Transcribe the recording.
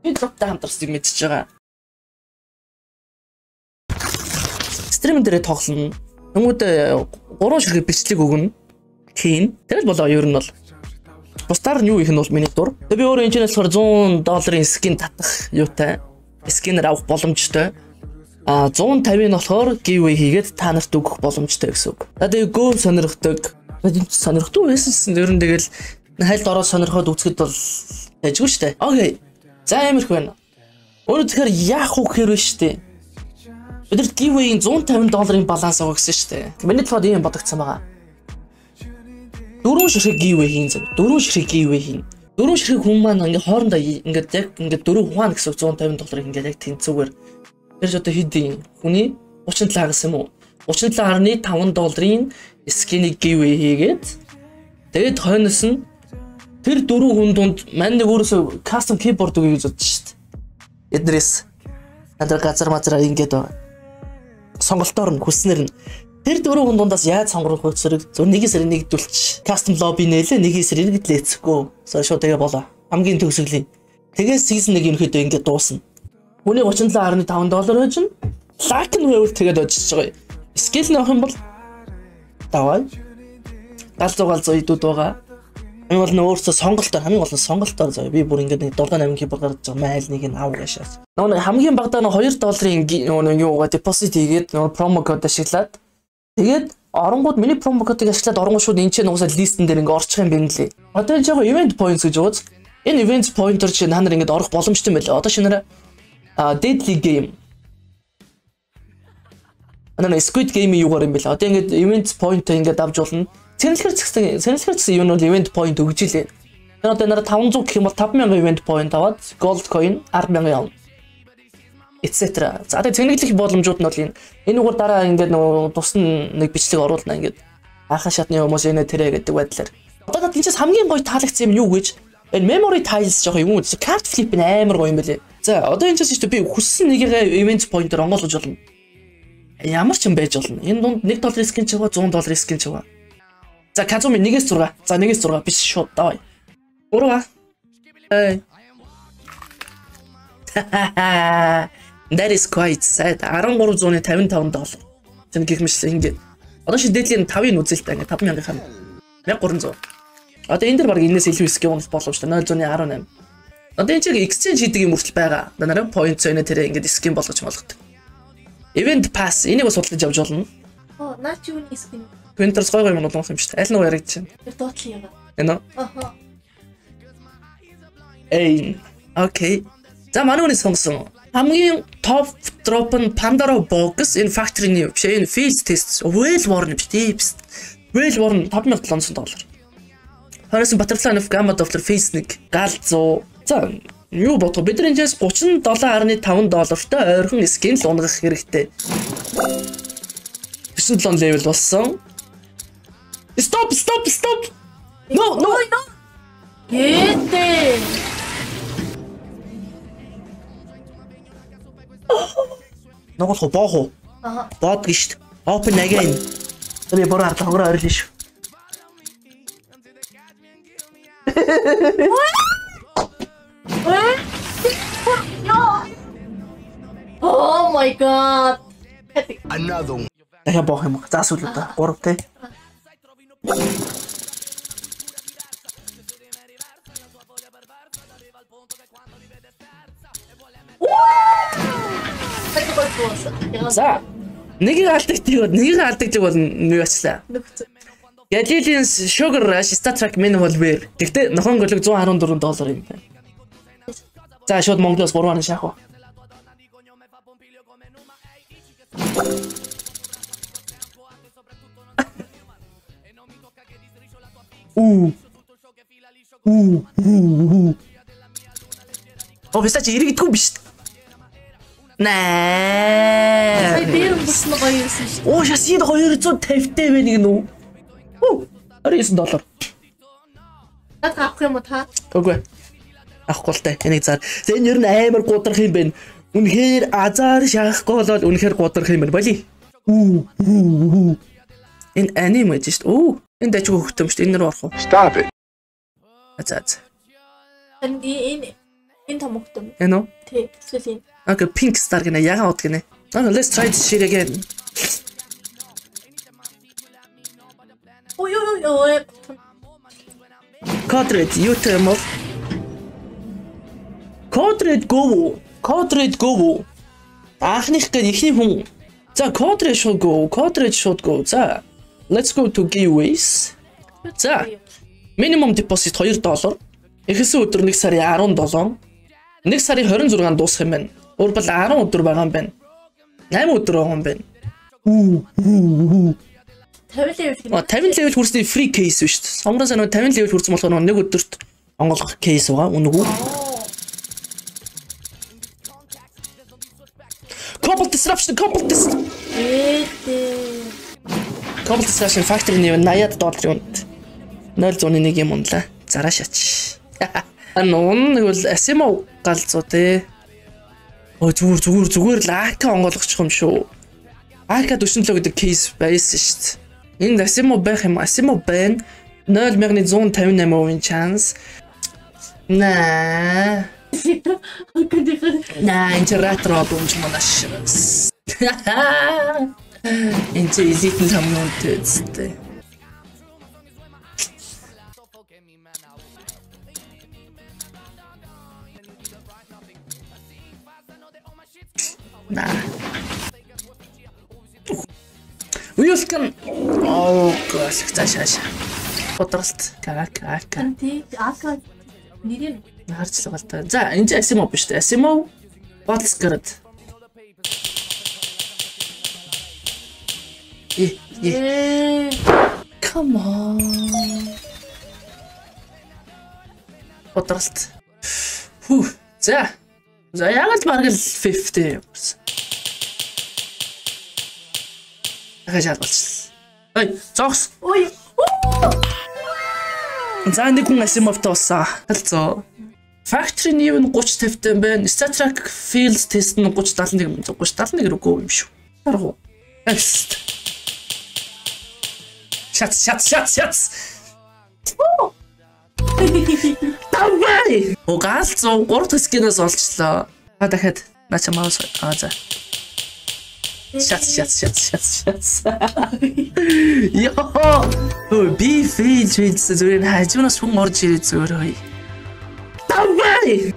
Би drop-тай хамтарсан юм мэдчихэж байгаа. Stream дээрээ тоглоно. Тэнгүүдээ 3 ширхэг бичлэг өгнө. Хийн. Тэгэл болоо ер нь бол. Бусдаар нь юу хийх нь бол миний дур. Тэгээ би өөрөө энэ ч болохоор $100 skin татах юутай. Skin-ээр авах боломжтой. А 150 нь болохоор giveaway хийгээд та нарт өгөх боломжтой гэсэн үг. За тэгээ гөө сонирхдаг. Сонирхдаг байсан ер нь тэгэл хайлд ороод сонирхоод үзэхэд бол ажгүй штэ. Окей. За амирх байна. Өөрөө тэгэхээр яах вэ гэхээр байна штэ. Бидэрт giveaway-ийн $150 баланс авах гэсэн штэ. Миний толгойд ийм бодогдсон байгаа. 4 ширхэг giveaway хийн зав. 4 ширхэг giveaway хийн. 4 ширхэг хүн маань ингээ хоорондоо ингээд яг ингээд 4 хуваана гэсэн $150 ингээд яг тэнцвүүгээр. Тэр ч одоо хэдийн хүний 37 гэсэн юм уу? 37.5 долларын skin-ийг giveaway хийгээд тэгээд хойноос нь тэр 4 хүн дунд мань нэг өөрөөсөө custom keyboard өгье гэж бодсон шүү дээ. Эднэрээс надад газар мазраа ингээд байгаа. Сонголтоор нь хүснээр нь тэр 4 хүн дундаас яаж сонгох вэ зэрэг зөв нэг эсрэг нэгдүүлч custom lobby нээлээ нэг эсрэг иргэд let's go. Шууд тэгээ болоо. Хамгийн төгсгөлийн. Тэгээ season 1 ерөнхийдөө ингээд дуусна. Хүний $37.5 байж нь лак нь байвал тэгээд очиж байгаа. Skill нь авах юм бол давай. Галзуу идүүд байгаа. Хамгийн гол нь өөрсдөө сонголтоор, хамгийн гол нь сонголтоор заяа. Би бүр ингээд нэг 7 8 keyboard гаргаж байгаа. Майл нэг нь ав гэшээс. Нөгөө хамгийн багадаа нэг $2 нөгөө юугаа deposit хийгээд нөгөө promo code ашиглаад тэгээд оронгууд миний promo code-ыг ашиглаад оронгууд шууд энэ ч нугасаа list-эн дээр ингээд орчих юм байна лээ. Одоо энэ жоо event points гэж ууз. Энэ event pointer чинь та нар ингээд орох боломжтой юм байна лээ. Одоо шинээр Deadly Game. Ана Squid Game-ийн юугаар юм бэ лээ. Одоо ингээд event point ингээд авч болно. Цэнэглэхэр цэгсэн юм бол event point өгж илээ. Тэр одоо нараа 500 гэх юм бол 5000 event point аваад gold coin 10,000 явна. Etc. За тэгээ цэнэглэх боломжууд нь бол энэ. Энэ үгээр дараа ингээд нөгөө тусна нэг бичлэг оруулна ингээд. Анхан шатны хүмүүс энэ тэрэ гэдэг байдлаар. Одоо надад энэ ч хамгийн гоё таалагдсан юм юу гэж энэ memory tiles жоох юм уу? Card flip нь амар гоё юм байлээ. За одоо энэ ч шүү дээ би хүссэн нэгээ event point-оор онгойлгож болно. Ямар ч юм байж болно. Энэ дунд $1 skin ч байгаа, $100 skin ч байгаа. За Казуми 1-6. За 1-6 биш шууд давай. 3. Hey. That is quite sad. $1355. Тэн гэх мэт ингээд. Одоо шин дээдлийн 5-ыг үзэл та ингээд 5000-ынхаа 1300. Одоо энэ дэр баг энэс илүү skin унах боломжтой 0.18. Одоо энэ чиг exchange хийдэг юм хүртэл байгаа. Нараа point зөнө тэрэ ингээд skin болгож молгодог. Event pass энийг бас судалж авч болно. Оо, наа чи юуны skin? Принтерс гой гой юм улаан юм шүү дээ. Аль нэг яригдчих юм. Тэр дуудлын юм. Энэ үү? Аха. Эй. Окей. За манай хүний сонгосон. Хамгийн топ drop нь Pandora Box энэ factory-ний биш энэ field test well worn биш тийм. Well worn $5700. Horizon Butterfly of Gamma Doppler Phase 1 гал 100. За юу бодох бид нар энэс $37.5 доллартай ойрхон skin л унгах хэрэгтэй. 97 level болсон. Stop stop stop. No no no. Гэтэ. Нугалах уу боох уу? Аха. Боодгүй шүү дээ. Open again. Би буруу харлаа хогроо орилно шүү. Oh my god. Another one. Дахиад боох юм уу? За сүүл удаа 3 те. За нэгийг алдагдгийг бол юу ачлаа. Galilean Sugar Rush Star Trek Manual Wear. Гэхдээ нохоон гөлөг $114 юм байна. За шууд Монголоос 3-аар шаах уу. Уу. Уу. Уу. Оо бисаа чи иргэдэггүй биш. Нээ. Сая дээр бүсэн гоё юмсан шүү. Оо шасид 250 тэй байна гэнэ үү? Оо $29. Наад авах юм уу та? Үгүй. Авахгүй л та. Энийг зар. За энэ ер нь амар гудрах юм байна. Үнэхээр азар шахахгүй болоод үнэхээр гудрах юм байна. Боли. Үү. Үү. Энэ аним гэж шүү дээ. Оо энэ дажгүй хөхтөм шүү дээ. Энэ рүү орох уу? Stop it. За за. Энэ Энэ том хөлт юм. Энэ үү? Тий, эсвэл энэ. Okay, pink star гинэ, ягаан од гинэ. Okay, let's try this shit again. Ой ой ой. Code red UTM. Code red go. Code red go. Анхных гэн эхний хүн. За, code red шууд go. Code red шууд go. За, let's go to giveaways. За, minimum deposit $2. Эхэлсэн өдөр 1 сарын 17. 1 сарын 26-нд дуусах юм байна. Өөрөөр 10 өдөр байгаа юм байна. 8 өдөр байгаа юм байна. 50 level гэнэ. 50 level хүрсний free case биш үү? Сонгороос нөгөө 50 level хүрсэн болохоор нэг өдөрт онгойлгох case байгаа. Үнэгүй. Cobalt disruption, cobalt disruption. Cobalt disruption factory new 80 долларын үнд. 0.1 юм унлаа. Зараа шаач. Ан нэг бол Asiimov галзуу те. Ой зүгээр л AK онгойлгочих юм шүү. AK-47 гэдэг кейс байсан шүү дээ. Энд Asiimov байх юм. Asiimov байна. 0.158% chance. Наа. Наа, энэ ретро дүүмж манаш. Энэ чи элит нь хамгийн үнэтэй үстэй. Наа. Уйлкан. Oh gosh, цаашаа. Бодролт. Как. Тий, АК нэрийг харчлага л та. За, энэ чи Asiimov биш үү? Asiimov Battle-Scarred. Come on. Бодролт. Хүү. За. За, яг л бараг л 50 болсон. Дахиад шал болчихсон. Ой, зогс. Ой. За, нэг хүн Asiimov-тай болсон. Талцоо. Factory new нь 30 50 юм байна. StatTrak Field test нь 30 71 30 71 рүү юм шүү. Харах уу? Шат. Давай. О галзуу 3 дахь скинээс олчлоо. А дахиад наа маус аа за. Шат. Йоо. Би фейл зүгээр хажуунаас хүн орж ирээ зүгээр хой. Давай.